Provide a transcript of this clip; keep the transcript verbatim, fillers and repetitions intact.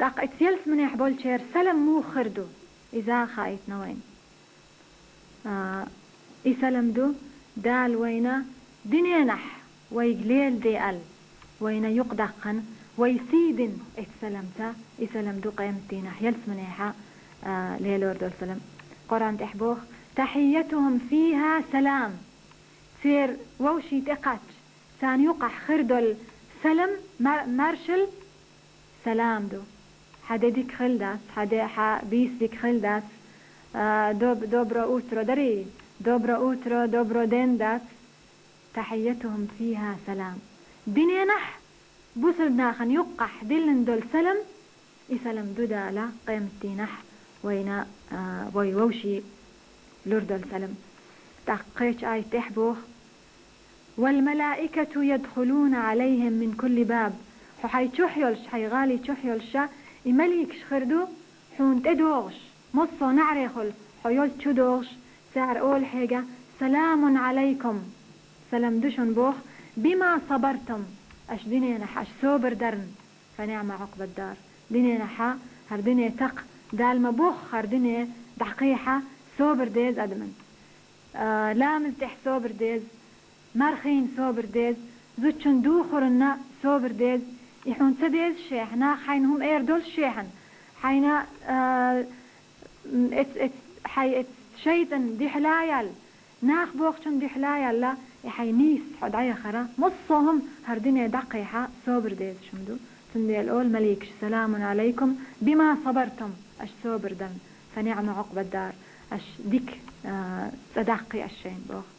ТӀаккха эцу ялсаманехь болчеран салам муха хир ду? Иза хаийтина вайна. А, и салам ду Дала вайна диненахь вайга леладе аьлла, вайна юкъадаьккхина, вай сий дина эцу саламца, и салам ду къематдийнахь ялсаманехьа, а, лелор долу салам. Къуръан тӀехь боху: «تحيتهم فيها سلام». Церан вовшийн тӀекхаччалц царна юкъахь хир долу салам, мар-, маршалла салам ду. Хьан де дика хилла дац, хьан де, хьан бийса дика хилла дац, а, доб-, добро утро дарий, добро утро, добро день дац. «تحيتهم فيها سلام». Диненахь бусалба нахана юккъахь диллина долу салам, и салам ду Дала къематдийнахь вайна, а, вай вовшийн лур долу салам. ТӀаккха кхечу аят тӀехь боху: «والملائكة يدخلون عليهم من كل باب». Хьо хьайн чохь йолуш, хьайн гӀали чохь йолуша, и маликаш хир ду хьуна тӀедогӀуш, массо а неӀарехула хьо йолчу чу догӀуш, цара олу хьега: «سلام عليكم». Салам ду шуна боху, «بما صبرتم», аша диненахь аша собар дарна, «فنعم عقبى الدار». Диненахьа, хӀара дуьне такха, Дала ма бохху, хӀара дуьне дӀакхехьа собар деза адаман. А, ламаз тӀехь собар деза, мархийна собар деза, зудчун духарна собар деза. И хьуна ца деза шехь, нах хьайна хӀума эр долуш шехьан, хьайна, а, м, эц-, эц-, хьай эц шайтӀан дуьхьала яьлла, нах бохучун дуьхьала яьлла, и хьайн нийса хьо дӀаяхара, массо а хӀума хӀара дуьне дӀакхехьа собар дезаш хӀума ду. Цундела олу маликаш: «سلام عليكم بما صبرتم», аша собар дарна, «فنعم عقبى الدار», аша дика, а, цӀа даккхи аша шайна боху.